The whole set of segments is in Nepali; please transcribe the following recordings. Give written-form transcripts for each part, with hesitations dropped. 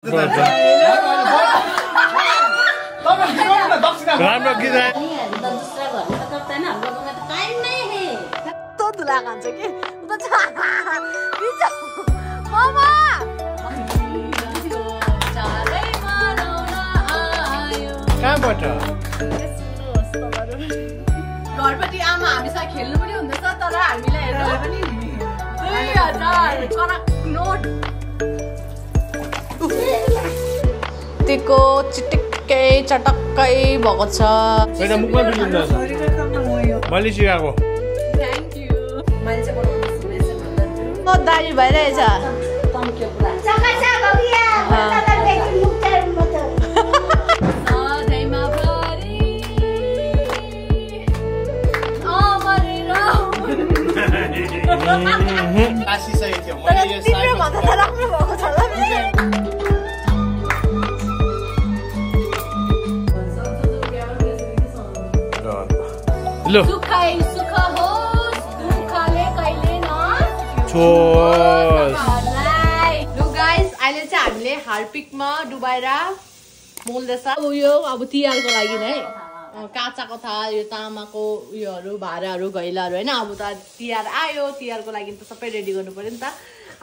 राम्रो गीत तो धुला खान्छ कि मामा कहाँबाट घरपट्टि आमा हामीसँग खेल्नु पनि हुँदैछ तर हामीलाई हेर्नु पनि 2000 कनक नोट त्यको चिटिक्कै चटक्कै भएको छ हैन मुखमा बिलिन्छ मैले सिकाएको थ्यांक यू मान्छे बनाउनु सुनेछ ओ दाइ भइरहेछ तम्क्यो पुरा चकाचा भगिया मत देखि मुक्तर मत सधैँमा भरि अमरे राम काशी सही थियो मैले यो साइड भन्दा त राम्रो भएको छ ल लो सुखाइ सुख होस् दुखले कहिले न छोस लु गाइस अहिले चाहिँ हामीले हार्पिकमा डुबाएर मोल्दैछ यो अब तिहारको लागि है काँचाको थाल यो तामाको उयोहरू भाँडाहरू घैलाहरू होइन अब त तिहार आयो तिहारको लागि त सबै रेडी गर्नु पर्यो नि त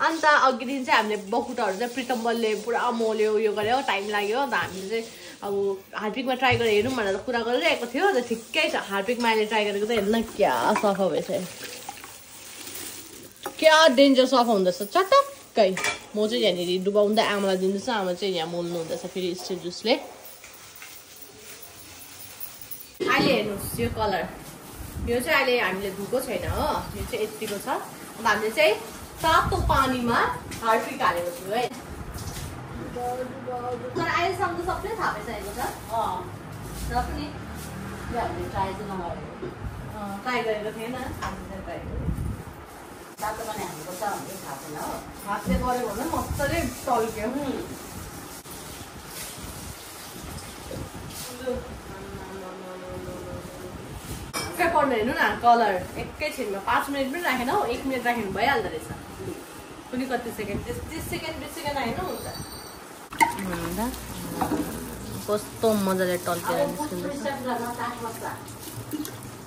अन्त अघि दिन चाहिँ हामीले बकुटाहरू चाहिँ प्रितम्बरले पुरा मोल्यो उयो गर्यो टाइम लाग्यो अन्त हामीले चाहिँ अब हार्पिकमा ट्राई गरेर हेरौँ भनेर कुरा गरिरहेको थियो अन्त ठिक्कै छ हार्पिकमा अहिले ट्राई गरेको त हेर्न क्या सफा भएछ क्या डेन्जर सफा हुँदैछ चटक्कै म चाहिँ यहाँनिर डुबाउँदै आमालाई दिँदैछु आमा चाहिँ यहाँ मोल्नु हुँदैछ फेरि स्टिल जुसले अहिले हेर्नुहोस् यो कलर यो चाहिँ अहिले हामीले धुएको छैन हो यो चाहिँ यतिको छ अन्त हामीले चाहिँ तातो पानीमा हार्पिक हालेको छु है तर अहिलेसम्म सबले थाहा पाइसकेको छ र पनि हामीले ट्राई चाहिँ नगरेको ट्राई गरेको थिएन हामीले ट्राई गरेको तातो पानी हाल्नुपर्छ भन्ने थाहा छैन हो हातले गऱ्यो भने मजाले टल्क्यो के पर्ने हेर्नु न कलर एकैछिनमा 5 मिनट पनि राखेन हौ 1 मिनट राख्नु भइहाल्दो रहेछ कुनै कति सेकेन्ड 30 सेकेन्ड 20 सेकेन्ड राख्नु हुन्छ कस्तो मजाले टल्केर निस्किँदैछ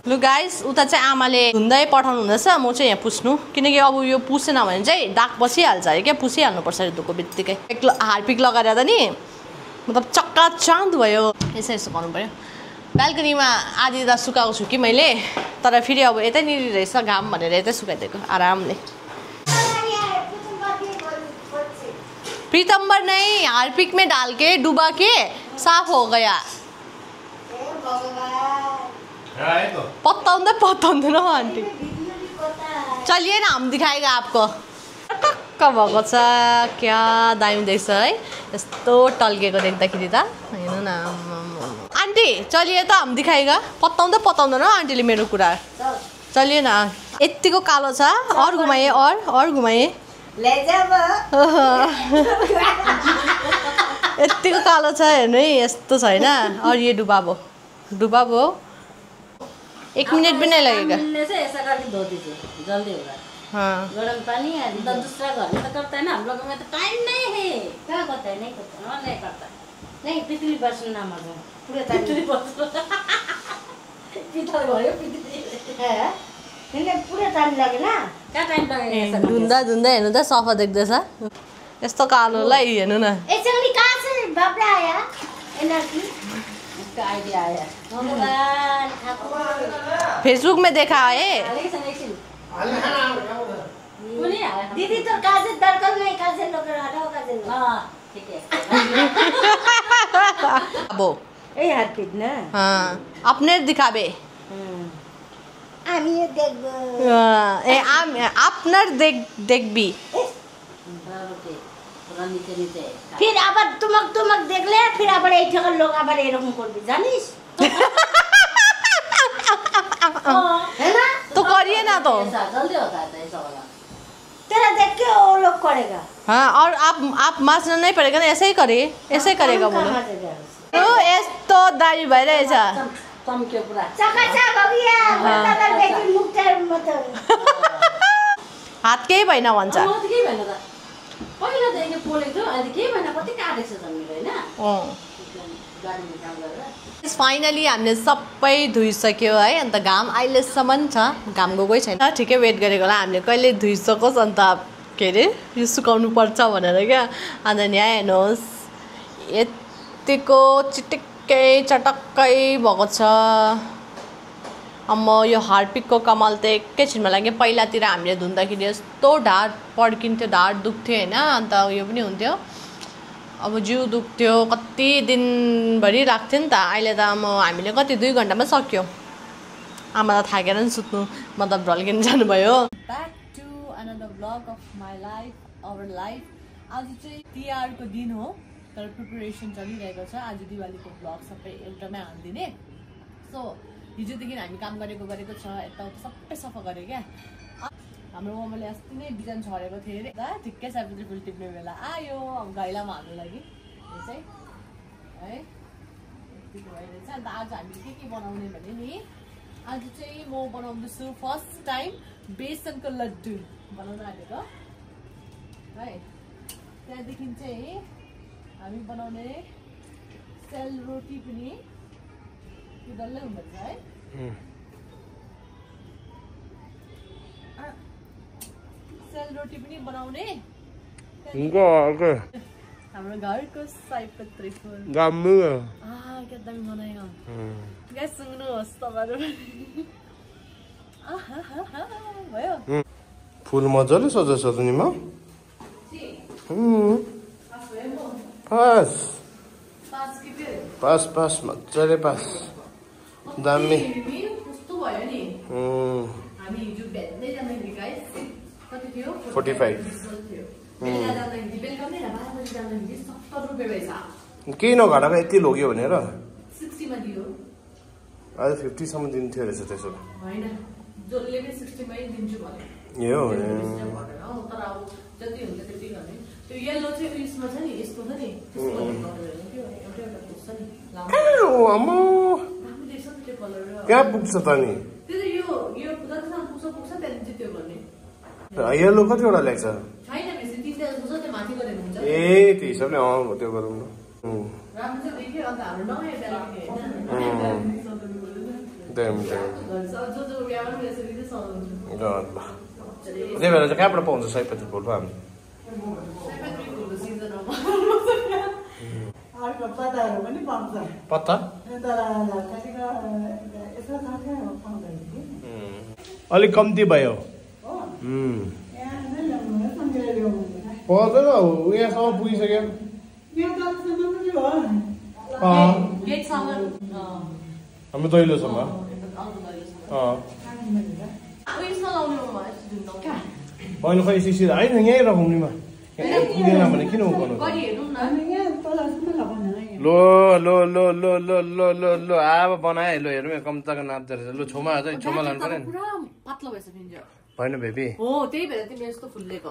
लु गाइस उता चाहिँ आमाले धुँदै पठाउनु हुँदैछ म चाहिँ यहाँ पुस्नु किनकि अब यो पुसेन भने चाहिँ दाग बसिहाल्छ अरे क्या पुसिहाल्नुपर्छ अरे धुको बित्तिकै हार्पिक लगाएर त नि मतलब चक्का चाँद भयो यसो यसो गर्नु पऱ्यो बाल्कनीमा आधी त सुकाएको छु कि मैले तर फेरि अब यतैनिर रहेछ घाम भनेर यतै सुकाइदिएको आरामले प्रीतम्बर नहीं हार्पिक में डाल के डुबा के साफ हो गया पत्ताउँदै पत्ताउँदैन आन्टी चलिए ना हम दिखाएगा आपको टक्क भएको छ क्या दामी देख्छ है यस्तो टल्केको देख्दाखेरि त हेर्नु न आन्टी चलिए त हम दिखाएगा पत्ताउँदै पत्ताउँदैन आन्टीले मेरो कुरा चलिए न यतिको कालो छ और घुमाए और घुमाए यतिको कालो छ हेर्नु है यस्तो छ होइन और ये डुबाबो 1 मिनट भी नहीं लगेगा ऐसा करके धो दीजिए जल्दी होगा हाँ गर्म पानी है तो दूसरा घर में तो करता है ना हम लोगों में तो टाइम नहीं है क्या करता है नहीं करता नहीं करता नहीं पितली बर्सन ना मजा पूरे पितली बर्सन पितल भयो पितली है नहीं पूरे टाइम लगे ना क्या टाइम लगेगा धुँदा हेर्नु त सफा देख्दैछ यस्तो कालोलाई हेर्नु न एक्चुअली कहाँ से बाबा आया एनर्जी इसका आइडिया आया भगवान ठाकुर फेसबुक में देखा है दीदी तो काजे दरकल नहीं काजे लोग हटाओ काजे हां ठीक है अब ए हार्पिक ना हां अपने दिखाबे আমি দেখব এ আপনার দেখবি फिर আবার তোমাক দেখলে फिर আবার এই ঠকার লোক আবার এরকম করবে জানিস है ना तो करिए ना तो जल्दी होता है ऐसा वाला तेरा देख के वो लोग करेगा हाँ और आप मास्टर नहीं पड़ेगा ना ऐसे ही करे ऐसे ही करेगा बोलो तो यस्तो दामी भइरहेछ तम्क्यो पुरा चकाचा भगिया मत देखि मुक्तर मत हात केही भएन भन्छ म त केही भएन त पहिलादेखि पोलेको थियो अहिले केही महिना कति काटेको छ जमिन होइन गाडीमा काम गरेर फाइनली हामीले सबै धोइसक्यो है अन्त घाम अहिलेसम्म छ घाम गएकै छैन ठिकै वेट गरेको होला हामीले कहिले धोइसकोस् अन्त के अरे यो सुकाउनु पर्छ भनेर क्या अन्त यहाँ हेर्नुहोस् यतिको चिटिक्कै चटक्कै भएको छ यो हार्पिकको कमाल त एकैछिनमा लाग्यो पहिलातिर हामीले धुँदाखेरि यस्तो ढाड पड्किन्थ्यो ढाड दुख्थ्यो होइन अन्त यो पनि हुन्थ्यो अब जिउ दुख्थ्यो कति दिनभरि लाग्थ्यो नि त अहिले त हामीले कति 2 घन्टामा सक्यो आमा त थाकेर नि सुत्नु मतलब ढल्किन जानुभयो back to another blog of my life our life आज चाहिँ तिहारको दिन हो तर प्रिपरेसन चलिरहेको छ आज दिवालीको ब्लग सबै एउटामै हालिदिने सो हिजोदेखि हामी काम गरेको छ यताउता सबै सफा गरेँ क्या हाम्रो मम्मीले अस्ति नै बिजन छरेको थियो अरे ठिक्कै सयपत्री फुल टिप्ने बेला आयो अब घैलामा हाल्नु लागि यो चाहिँ है यतिको भइरहेछ अन्त आज हामीले के बनाउने भने नि आज चाहिँ म बनाउँदैछु फर्स्ट टाइम बेसनको लड्डु बनाउन आँटेको है त्यहाँदेखि चाहिँ हामी बनाउने सेलरोटी पनि त्यो डल्लै हुँदैछ है सेलरोटी पनि बनाउने हाम्रो घरको सयपत्री फुल क्या दामी बनायो गाइस सुन्नुहोस् तपाईँहरू भयो फुल मजाले सजाउँछ त नि म पास पास पास मजाले पास दामी कस्तो भयो नि हामी हिजो भेट्दै जाँदाखेरि गाइस कति थियो 45 बेलुका जाँदाखेरि बेलुका नै 12 बजी जाँदाखेरि 70 रुपैयाँ भएछ केही नघटाएको यति लग्यो भनेर 60 मा दियो आज 50 सम्म दिन्थ्यो रहेछ त्यसो हैन जसले पनि 60 मै दिन्छु भने ए हो तर अब जति हुन्छ त्यति गर्ने त्यो येलो चाहिँ उयसमा छ नि यस्तो छ नि त्यसको एउटा पुग्छ नि लामो अम्मो कहाँ पुग्छ त नि त्यो यो जतिसम्म पुग्छ त्यहाँदेखि चाहिँ त्यो गर्ने येलो कतिवटा लाग्छ छैन बेसी 3 पुग्छ त्यो माथि गरेको हुन्छ ए त्यो हिसाबले त्यो गरौँ न राम्रो चाहिँ देखियो अन्त हाम्रो नयाँ ब्यालेन्स त्यही भएर चाहिँ कहाँबाट पाउँछ सयपत्री फुल पो हामी पत्ता अलिक कम्ती भयो पर्दैन यहाँसम्म पुगिसक्यो हाम्रो दैलोसम्म होइन खै सिसी होइन यहीँ राखौँ नि पुगेन भने किन उकाउनु लो लो लो लो लो लो लो लो अब बनाए लो हेरौँ कम्ताको नाप्दो रहेछ लु छेउमा छेउमा लानु पऱ्यो नि पातलो भएछ होइन बेबी हो त्यही भएर तिमी यस्तो फुल्लेको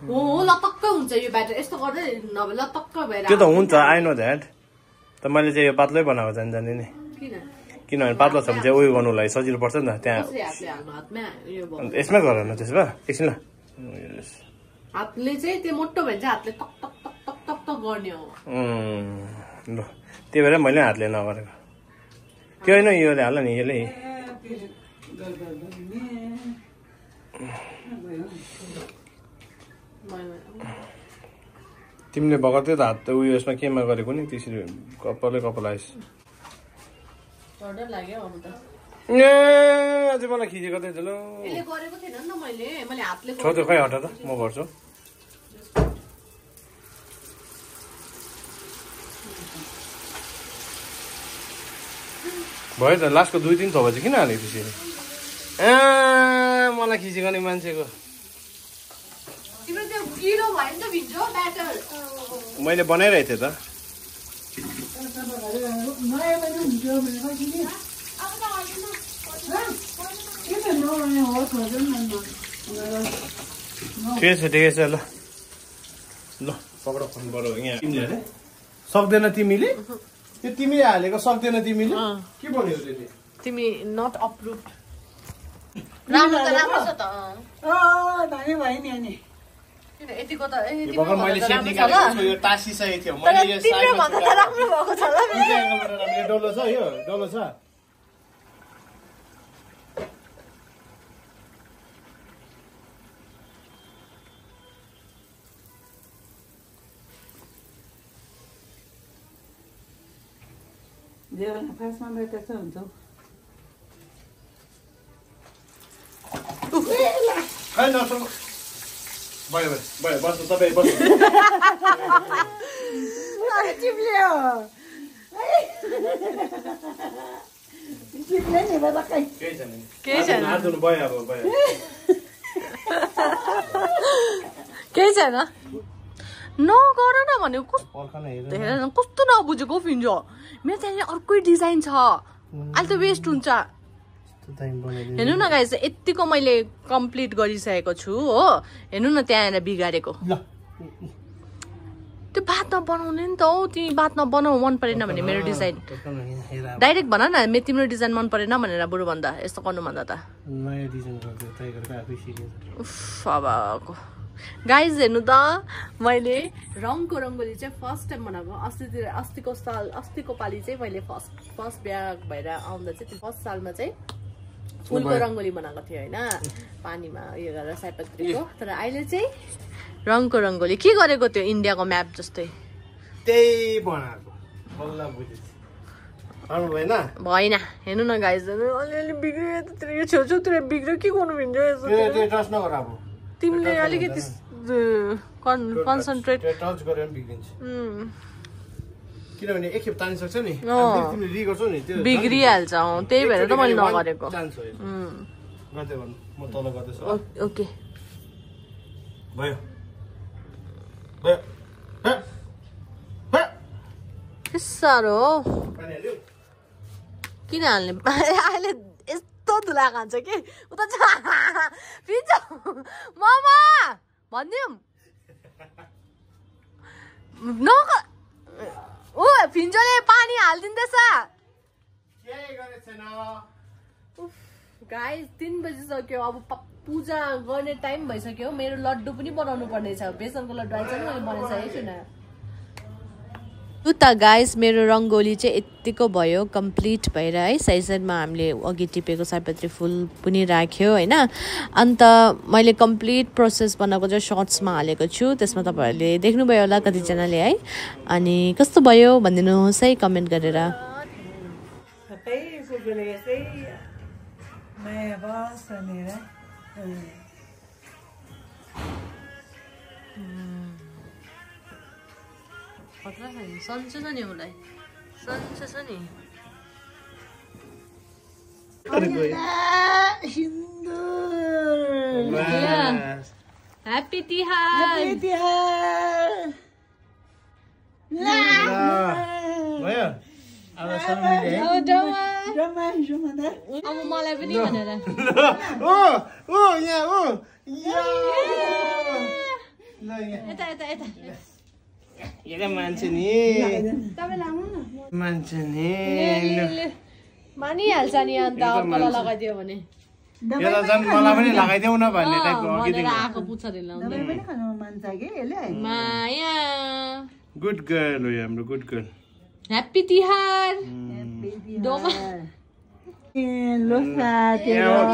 हो लतक्क हुन्छ यो ब्याटर यस्तो गर्दै नभए लतक्क भएर त्यो त हुन्छ आई नो द्याट त मैले चाहिँ यो पातलै बनाएको जाने नि किनभने पातलो छ भने चाहिँ उयो गर्नुलाई सजिलो पर्छ नि त त्यहाँ यसमै गर न त्यसो भए एकछिन ल हातले चाहिँ त्यो मोटो भयो भने चाहिँ हातले टक टक टक टक टक टक गर्ने हो ल त्यही भएर मैले हातले नगरेको त्यो होइन योले हाल नि यसले तिमीले बगतै त हात उयो यसमा केमा गरेको नि त्यसरी कपालै कपाल आइस ए अझै मलाई खिचेको त ल छोड्छु खै हटा त म गर्छु भयो त लास्टको 2-3 थोपा चाहिँ किन हालेको त्यसरी मलाई खिचेको नि मान्छेको मैले बनाइरहेको थिएँ त ठिकै छ ल ल पक्र फोन बरु यहाँ तिमीले अरे सक्दैन तिमीले त्यो तिमीले हालेको सक्दैन तिमीले के भन्यो त्यसले तिमी नट अप्रुभड राम्रो त राम्रो छ त दामी भयो नि अनि यतिको त भर्खर मैले सेट निकालेको यो टाँसिसकेको थियो मैले यो तिम्रो भन्दा त राम्रो भएको छ ल डल्लो छ यो डल्लो छ जेवन फास्टमा मेरो त्यस्तो हुन्छ खै नसुन भयो भयो बस्नु तपाईँ बस्नु चिप्ल्यो चिप्ले नि बक्कै केही छैन हात धुनु भयो अब भयो केही छैन नगर न भनेको कस्तो नबुझेको फिन्जो मेरो त्यहाँनिर अर्कै डिजाइन छ अहिले त वेस्ट हुन्छ हेर्नु न गाइस यतिको मैले कम्प्लिट गरिसकेको छु हो हेर्नु न त्यहाँ आएर बिगारेको त्यो बादमा बनाउने नि त हौ ती बादमा बनाऊ मन परेन भने मेरो डिजाइन डाइरेक्ट भन न तिम्रो डिजाइन मन परेन भनेर बरु भन्दा यस्तो गर्नु भन्दा त अब गाइज हेर्नु त मैले रङको रङ्गोली चाहिँ फर्स्ट टाइम बनाएको अस्तिको पालि चाहिँ मैले फर्स्ट बिहा भएर आउँदा चाहिँ फर्स्ट सालमा चाहिँ फुलको रङ्गोली बनाएको थियो होइन पानीमा उयो गरेर सयपत्रीको तर अहिले चाहिँ रङको रङ्गोली के गरेको त्यो इन्डियाको म्याप जस्तै त्यही बनाएको भएन हेर्नु न गाइज अलिअलि बिग्रियो यो छेउछेउतिर बिग्रियो के गर्नु भिन्छ तिमीले अलिकति कन्सन्ट्रेट टच गरेर बिग्रिन्छ किनभने एकखेप तानिसक्छ नि तिमीले रि गर्छौ नि त्यो बिग्रिहाल्छ त्यही भएर त मैले नगरेको गर्दै गर्नु म तल गर्दैछु ओके भयो साह्रो किन हाल्ने अहिले यस्तो धुला खान्छ कि उता फिन्छ मामा भनिदिउँ ओ फिन्जोले पानी हालिदिँदैछ गाइस 3 बजिसक्यो अब पूजा गर्ने टाइम भइसक्यो मेरो लड्डु पनि बनाउनु पर्ने छ बेसनको लड्डु आइन्छ नि मैले बनाइसकेको छु न त गाइस मेरो रङ्गोली चाहिँ यतिको भयो कम्प्लिट भएर है साइड साइडमा हामीले अघि टिपेको सयपत्री फुल पनि राख्यो होइन अन्त मैले कम्प्लिट प्रोसेस बनाएको चाहिँ सर्ट्समा हालेको छु त्यसमा तपाईँहरूले देख्नुभयो होला कतिजनाले है अनि कस्तो भयो भनिदिनुहोस् है कमेन्ट गरेर सन्चो छ नि उसलाई सन्चो छ नि ह्याप्पी तिहार अब मलाई पनि भनेर यता यता यता मान्छे नि मानिहाल्छ नि अन्त अर्कोलाई लगाइदियो भने मलाई पनि लगाइदेऊ न भन्ने आएको पुच्छर माया गुड गर्ल हो हाम्रो गुड गर्ल ह्याप्पी तिहार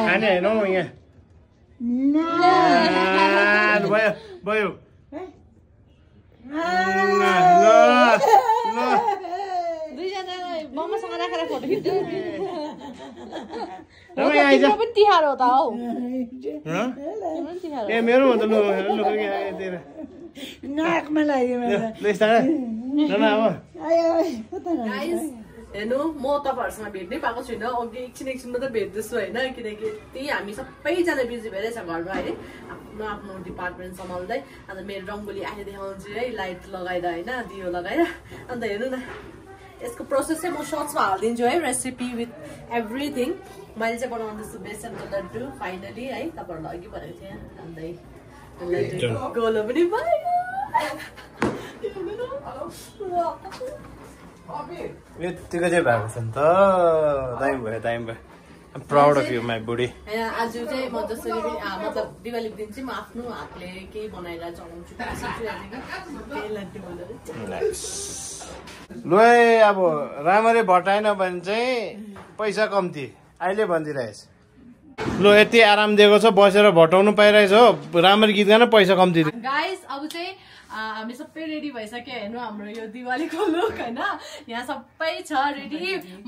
खाने होइन यहाँ भयो भयो दुईजनालाई मम्मासँग राखेर फोटो खिच्नु पनि तिहार हो त हौ ए मेरो भन्दा हेर्नु म तपाईँहरूसँग भेट्नै पाएको छुइनँ अघि एकछिन मात्रै भेट्दैछु होइन किनकि त्यही हामी सबैजना बिजी भइरहेछ घरमा अहिले आफ्नो आफ्नो डिपार्टमेन्ट सम्हाल्दै अन्त मेरो रङ्गोली अहिले देखाउँछु है लाइट लगाएर होइन दियो लगाएर अन्त हेर्नु न यसको प्रोसेस चाहिँ म सर्ट्समा हालिदिन्छु है रेसिपी विथ एभ्रिथिङ मैले चाहिँ बनाउँदैछु बेसनको लड्डु फाइनली है तपाईँहरूलाई अघि भनेको थिएँ अन्त गोलो पनि भयो यतिको चाहिँ भएको छ नि त दामी भयो I'm proud of you, my buddy. आज चाहिँ म जसरी पनि मतलब दिवालीको दिन चाहिँ म आफ्नो हातले केही बनाएर चलाउँछु लु अब राम्ररी भटाएन भने चाहिँ पैसा कम्ती अहिले भनिदिरहेछ लु यति आराम दिएको छ बसेर भटाउनु पाइरहेछ हो राम्ररी गीत गान पैसा कम्ती गाइस अब चाहिँ हामी सबै रेडी भइसक्यो हेर्नु हाम्रो यो दिवालीको लुक हैन यहाँ सबै छ रेडी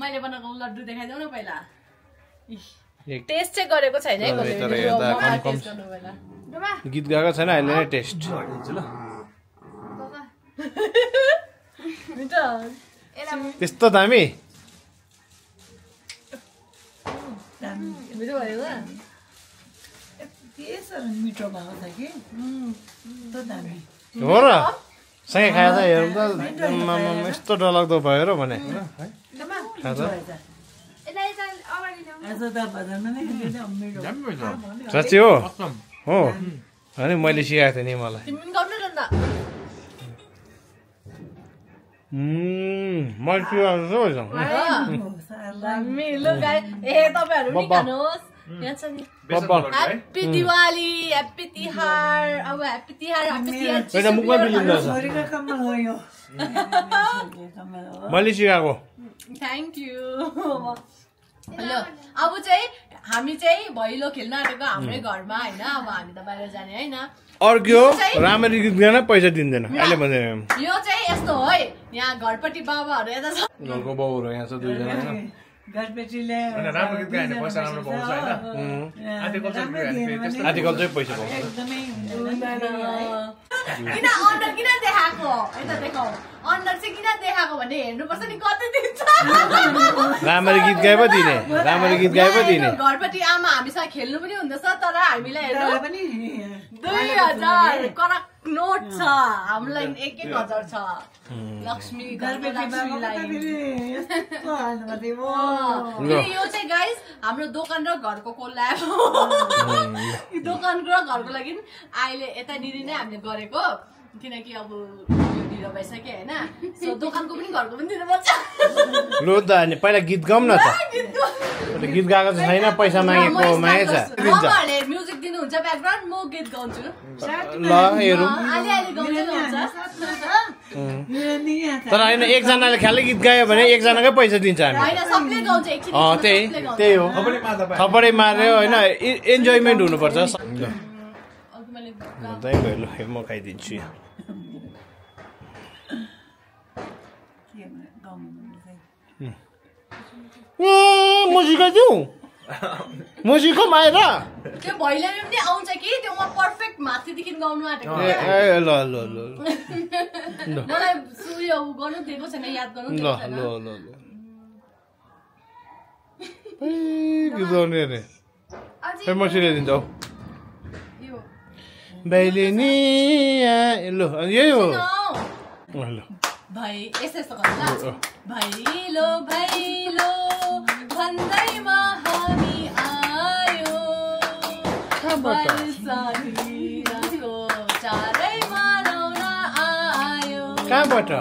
मैले बनाएको लड्डु देखाइदेऊ न पहिला टेस्ट चाहिँ गरेको छैन है गीत गाएको छैन अहिले नै टेस्ट त्यस्तो दामी मिठो भएको छ कि हो र सँगै खाएर हेरौँ त यस्तो डरलाग्दो भयो र भने साँच्ची हो हो अनि मैले सिकाएको थिएँ नि मलाई ह्याप्पी दिवाली ह्याप्पी तिहार अब ह्याप्पी तिहार मैले सिकाएको थ्याङ्क यू हेलो अब चाहिँ हामी चाहिँ भैलो खेल्न आँटेको हाम्रै घरमा होइन अब हामी त बाहिर जाने होइन अर्को राम्ररी गीत गान पैसा दिँदैन अहिले भन्दैन यो चाहिँ यस्तो हो है यहाँ घरपट्टि बाबाहरू यता छ घरको बाउहरू यहाँ छ दुईजना आर्टिकल चाहिँ पैसा पाउँछ किन अन्डर किन देखाएको यता देखाऊ अन्डर चाहिँ किन देखाएको भने हेर्नुपर्छ नि कति दिन्छ राम्ररी गीत गाए पो दिने राम्ररी गीत गाए पो दिने घरपट्टि आमा हामीसँग खेल्नु पनि हुँदैछ तर हामीलाई हेर्नु 2000 करक नोट छ हामीलाई 1000 छ लक्ष्मी यो चाहिँ गाइस हाम्रो दोकान र घरको कोल्याब दोकान र घरको लागि अहिले यतानिर नै हामीले गरेको किनकि अब ढिलो भइसक्यो होइन सो दोकानको पनि घरको पनि दिनुपर्छ लु त अनि पहिला गीत गाउँ न त गीत गाएको छैन पैसा मागेको मागेछ बाबाहरूले म्युजिक दिनुहुन्छ ब्याकग्राउन्ड म गीत गाउँछु ल हेरौँ अलिअलि गाउँदै गाउँछ तर होइन एकजनाले खालि गीत गायो भने एकजनाकै पैसा दिन्छ हामी त्यही हो थपडै मार्यो होइन इन्जोयमेन्ट हुनुपर्छ ल म खाइदिन्छु म सिकाइदिउँ म सिकाउँ आएर त्यो भैलोले पनि आउँछ कि त्यो म पर्फेक्ट माथिदेखि गाउनु आँटेको ल ल ल मलाई उयो गर्नु दिएको छैन याद गर्नु ल ल ल गीत गाउने अरे म सिकाइदिन्छु हौ भैलेनी ल यही हो ल भाइ यस्तो गर्नु भैलो भैलो भन्दैमा हामी आयो वर्षाको चारैमा लाउन आयो कहाँबाट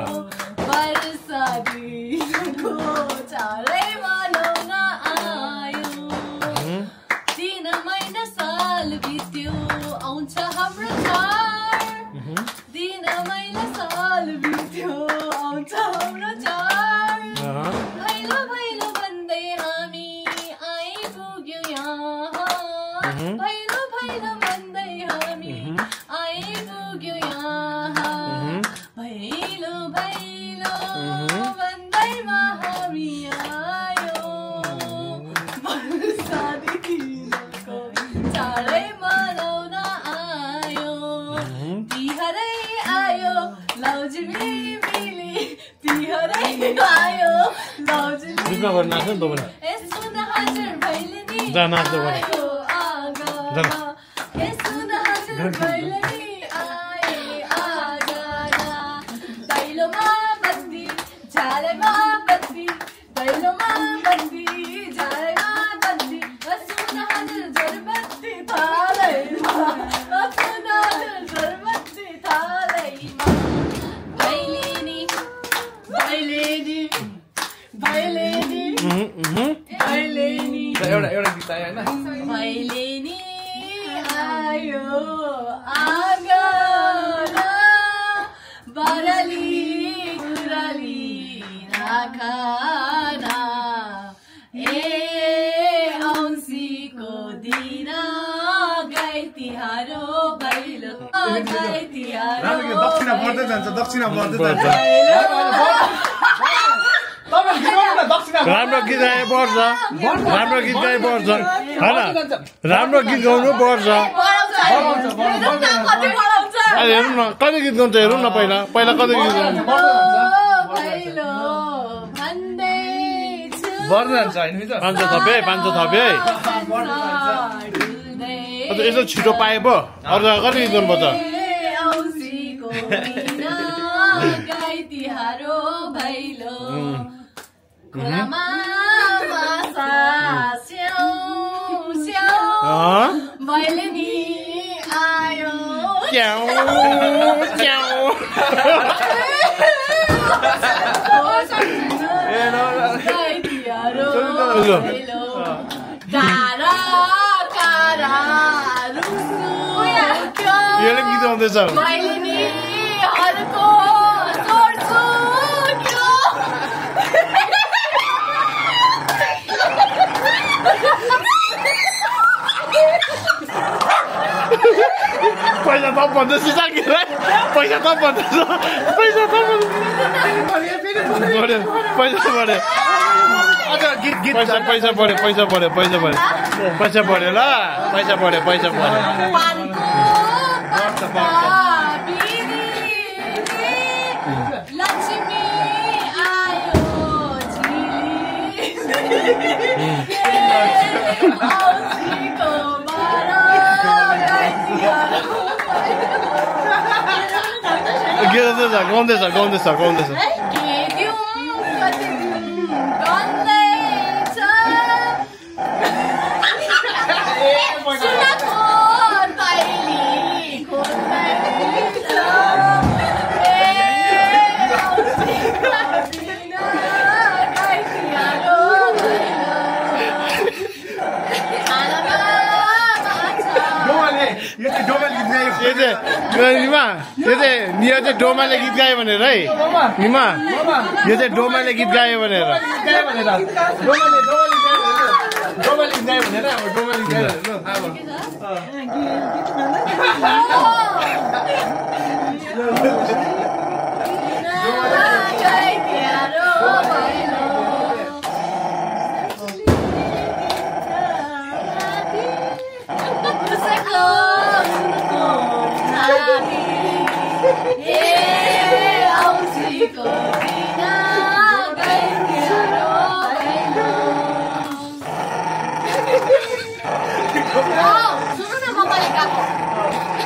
वर्षाको चारैमा लाउन आयो 3 महिना साल बित्यो आउँछ हाम्रो चाड 3 महिना साल बित्यो आउँछ हाम्रो चाड भैलो भैलो भन्दै हामी आइपुग्यौँ यहाँ भैलो भैलो भन्दै हामी आइपुग्यौँ यहाँ भैलो भैलो भन्दैमा हामी आयो वर्षादेखिको चाडै मनाउन आयो तिहारै आयो लौजुमी मिली तिहारै आयो लौजुमी यसो न हजुर भैलेनी आयो आगा यसो न हजुर भैलेनी आए आगा दैलोमा बत्ती झालैमा बत्ती दैलोमा बत्ती झालैमा बत्ती यसो न हजुर झरबत्ती थालैमा यसो न हजुर झरबत्ती थालैमा भैलेनी भैलेनी भैलेनी भैलेनी एउटा भैलेनी आयो आँगन बरली गुरली राखना ए औँसीको दिन गाई तिहारो भैलो गाई तिहारो दक्षिणा बढ्दै जान्छ राम्रो गीत गाए बढ्छ राम्रो गीत गाए बढ्छ होइन राम्रो गीत गाउनु बढ्छ हेरौँ न कति गीत गाउँछ हेरौँ न पहिला कति गीत गाउँछ बढ्दै जान्छ होइन 500 थपे यसो छिटो पाए पो अरू जग्गा कति गीत गर्नुपर्छ भैलेनी आयो गीत आउँदैछ पैसा थप भन्दैछ साथीलाई पैसा थप भन्दैछ पैसा बढ्यो ल लक्ष्मी आयो गाउँदैछ निमा यो चाहिँ डोमाले गीत गायो भनेर है निमा यो चाहिँ डोमाले गीत गायो भनेर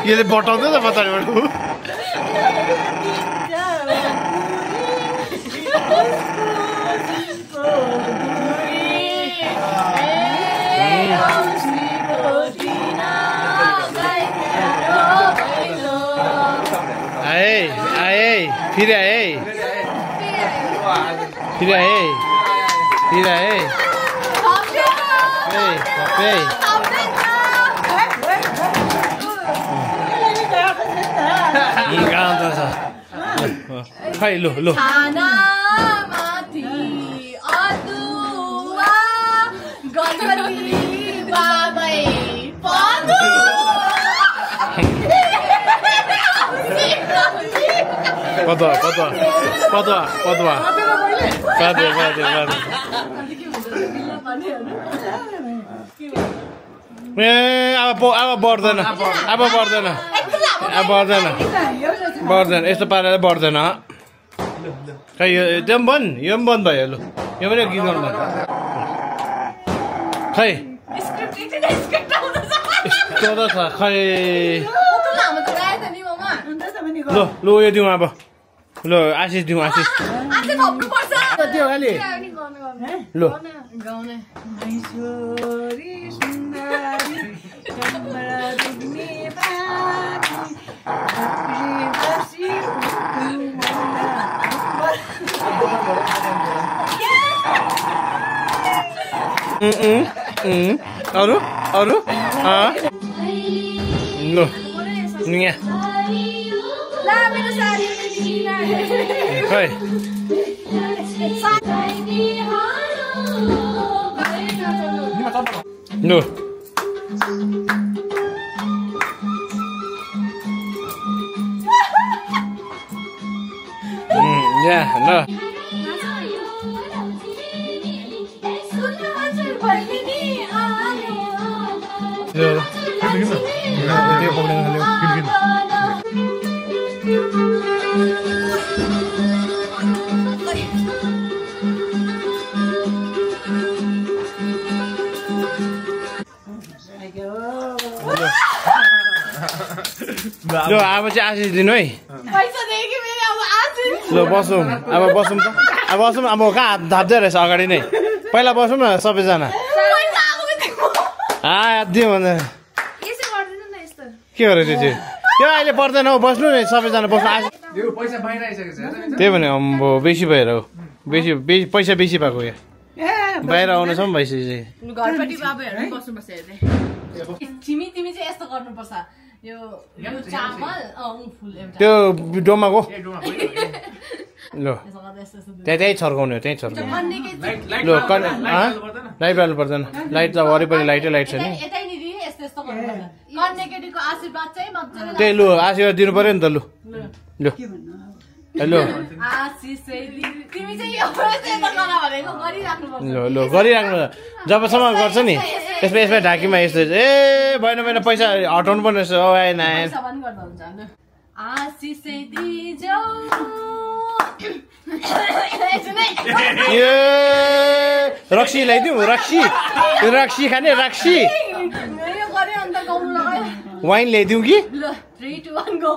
यसले बटाउँदैन पछाडिबाट आए फिर आए खै लो पदवा अब बढ्दैन यस्तो पाराले बढ्दैन खै यो पनि बन्द भयो लु यो पनि गीत गर्नु खै यस्तो त छ खै ल यो दिउँ अब ल आशिष दिउँ आशिष ल अरू अरू लो यहाँ खै लो Yeah, no. ल अब चाहिँ आशिष दिनु है ल बसौँ अब बसौँ त अब बसौँ अब कहाँ हात थाप्दै रहेछ अगाडि नै पहिला बसौँ न सबैजना दियो भन्दा के गरेर त्यो त्यो अहिले पर्दैन हौ बस्नु नि सबैजना बस्नु त्यही भने अम्बो बेसी भएर हो बेसी पैसा बेसी भएको यहाँ बाहिर आउनुसम्म भइसक्यो घरपट्टि बाबुहरू बस्नुपर्छ तिमी चाहिँ यस्तो गर्नुपर्छ यो चामल त्यो डोमाको ल त्यही छर्काउने हो त्यहीँ छर्काउने ल लाइट बाल्नु पर्दैन लाइट त वरिपरि लाइटै लाइट छ नि त्यही लु आशीर्वाद दिनु पर्यो नि त लु लु हेलो ल गरिराख्नु जबसम्म गर्छ नि यसमा यसमा ढाकीमा यस्तो ए भएन भएन पैसा हटाउनु पर्ने रहेछ ओ आएन आएन रक्सी ल्याइदिउँ रक्सी रक्सी खाने रक्सी वाइन ल्याइदिउँ कि 3, 2, 1 go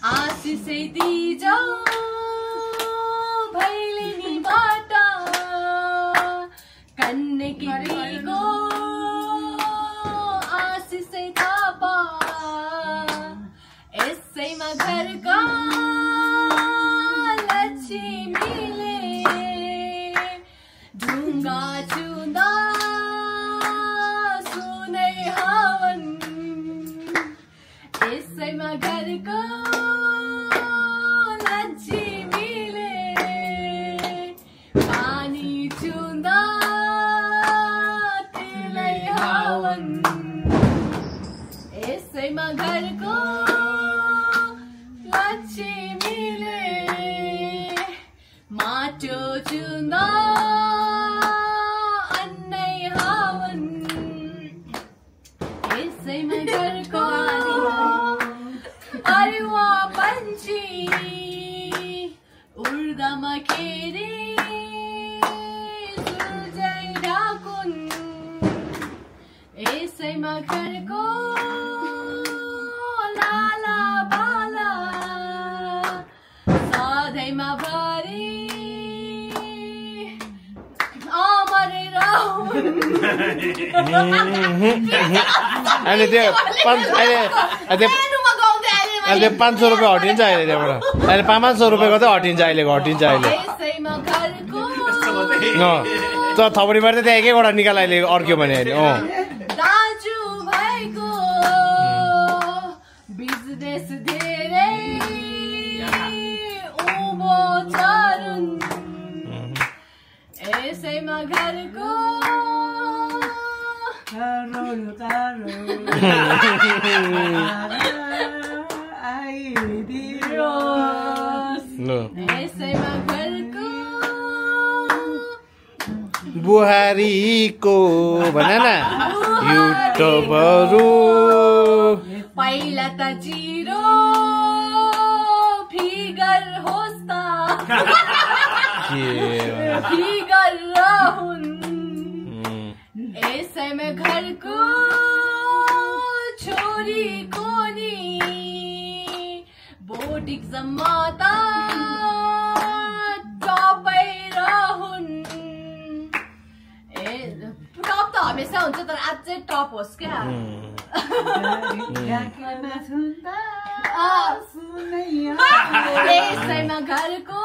आशीषै दिजौ भैलेनीबाट कन्ने केटीको आशीषै थापा यसैमा घरका लक्ष्मीले ढुङ्गा छुँदा सुनै हवन यसैमा घरको लक्ष्मीले पानी छुँदा त्यसलाई हवन यसैमा घरको लक्ष्मीले माटो छुँदा अन्नै हवन यसैमा घरको अरुवा पन्छी उर्दामा खेरे सुर्जै ढाकुन यसैमा घरको लाला बाला सधैँमा भरि अमरै रहन् अहिले त्यो अहिले 500 रुपियाँ हटिन्छ अहिले त्यहाँबाट अहिले 500 रुपियाँको चाहिँ हटिन्छ अहिले घटिन्छ अहिले त थपडी मार्दै त्यहाँ एक एकवटा निकाल अहिले अर्क्यो भने अहिले दाजु भाइको बिजनेस धेरै उँभो चरुन् यसैमा घरको यसैमा घरको बुहारीको भन न युट्युबहरू पहिला त जिरो फिगर होस् त फिगर रहन् यसैमा घरको छोरीको नि बोर्ड एक्जाममा त टपै रहन् टप त हमेसा हुन्छ तर आज चाहिँ टप होस् क्या यसैमा घरको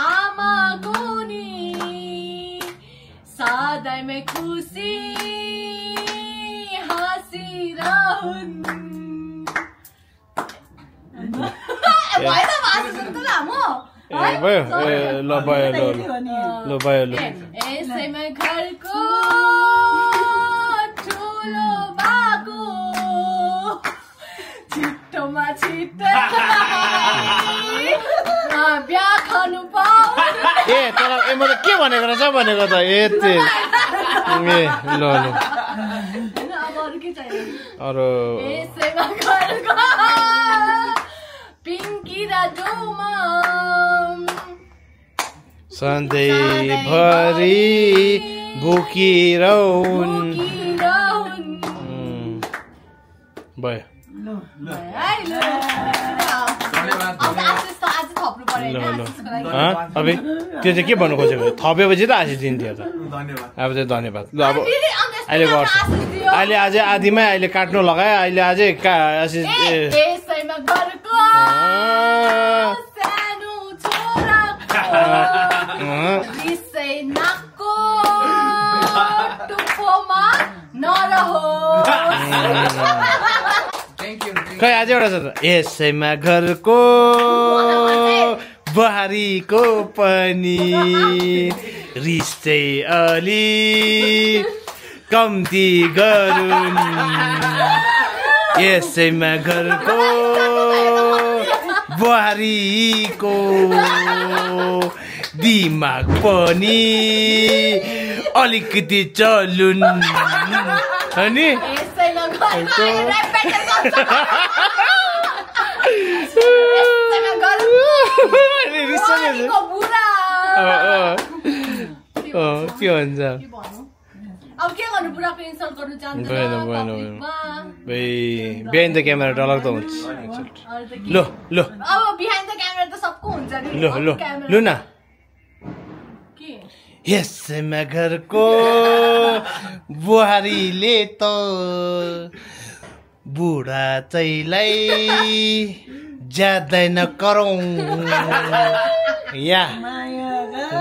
आमाको नि सधैँमै खुसी भयो ल भयो ल भयो ल यसैमा घरको ठुलो बाको छिटोमा छिटो बिहा खानु पाऊ ए तर म त के भनेको रहेछ भनेको त ए ल अरू यसैमा घरको पिङ्की र डोमा सधैँभरि भुकिरहन् भयो अब त्यो चाहिँ के भन्नु खोजेको थपेपछि त आशिष दिन्थ्यो त अब चाहिँ धन्यवाद ल अब अहिले गर्छ अहिले अझै आधीमै अहिले काट्नु लगायो अहिले अझै आशिष खै अझै एउटा छ त यसैमा घरको बुहारीको पनि रिस चाहिँ अलि कम्ती गरून् यसैमा घरको बुहारीको दिमाग पनि अलिकति चलुन् अनि के भन्छ अब के गर्नु बुढाको इन्सल्ट गर्नु चाहन्दैन बिहाइन्ड द क्यामेरा डलक त हुन्छ ल ल अब बिहाइन्ड द क्यामेरा त सबको हुन्छ नि ल ल ल न यसैमा घरको बुहारीले त बुढा चैलाई ज्यादै नगरौँ या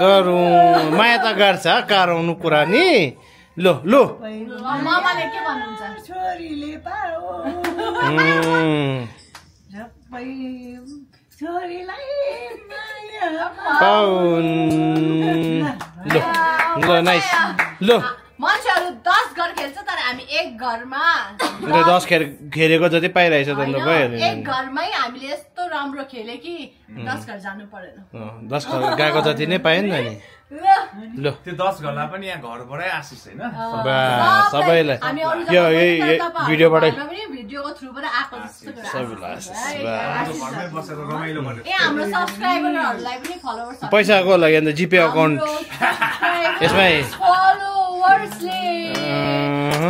गरौँ माया त गर्छ कराउनु कुरा नि लो लो मामाले के भन्नुहुन्छ छोरीले पाउन् लो ल नाइस लो मान्छेहरू 10 घर खेल्छ तर हामी एक घरमा 10 खेलेको जति पाइरहेछ त भइहाल्यो एक घरमै हामीले यस्तो राम्रो खेले कि 10 घर जानु परेन 10 घर गएको जति नै पाएन नि ल त्यो 10 घरलाई पनि यहाँ घरबाटै आशिष हैन सबैलाई यो भिडियोबाट भिडियोको थ्रुबाट आएको जस्तो सबैलाई घरमै बसेर रमाइलो गर्यो ए हाम्रो सब्स्क्राइबरहरुलाई पनि फलोवर्स पैसाको लागि अन्त जिपे अकाउन्ट यसमै फलोवर्सले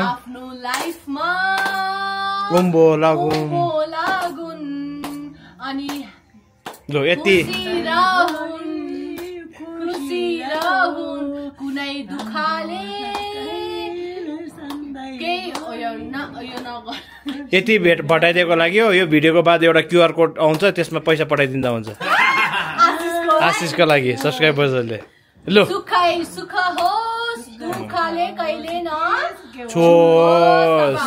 आफ्नो लाइफमा उम्बो लागुन् अनि लो यति खुसी रहूं कुनै दुखाले यति भेट पठाइदिएको लागि हो यो भिडियोको बाद एउटा क्युआर कोड आउँछ त्यसमा पैसा पठाइदिँदा हुन्छ आशिषको लागि सब्स्क्राइबर्सहरूले लो सुखै सुख होस् दुखले कहिले न छोस्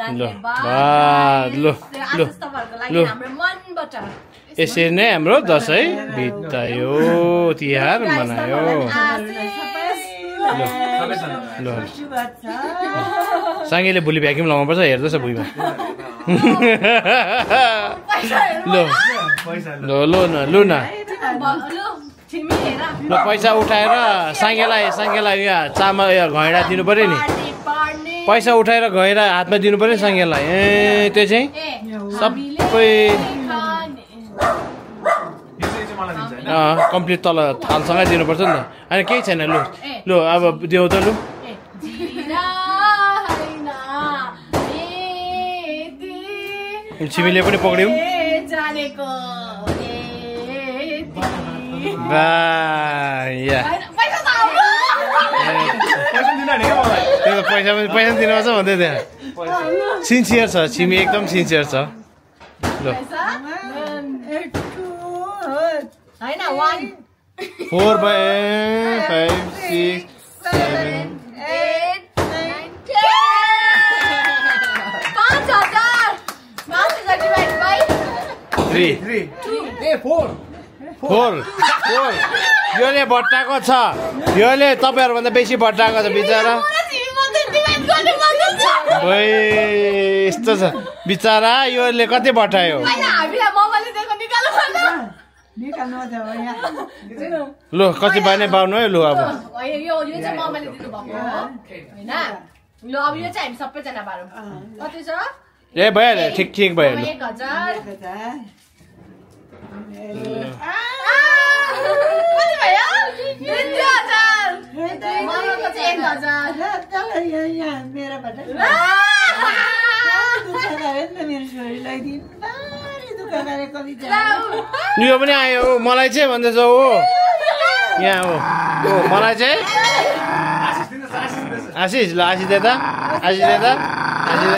धन्यवाद लो लो लो हाम्रो मनबाट यसरी नै हाम्रो दसैँ बितायो तिहार मनायो ल साङ्गेले भोलि भ्याक्युम लगाउनुपर्छ हेर्दैछ भुइँमा ल ल न लु न ल पैसा उठाएर साङ्गेलाई यहाँ चामल घैँडा दिनु पर्यो नि पैसा उठाएर घैँडा हातमा दिनु पर्यो नि साङ्गेलाई ए त्यो चाहिँ सबै कम्प्लिट तल थालसँगै दिनुपर्छ नि त होइन केही छैन लु लु अब देऊ त लु छिमीले पनि पक्रियौँ पैसा दिनुपर्छ भन्दै त्यहाँ सिन्सियर छ छिमी एकदम सिन्सियर छ ल 4 by 5 6 7 8 9 10 5,000 divided by 3 4 4 योले भट्टाको छ योले तपाईँहरूभन्दा बेसी भट्टाको छ बिचरा यस्तो छ बिचरा योले कति भट्टायो लु कति बाने पाउनु है लु अब ए भइहाल्यो ठिक भइहाल्यो यो पनि आयो मलाई चाहिँ भन्दैछ हो यहाँ हो मलाई चाहिँ आशिष ल आशिष दे त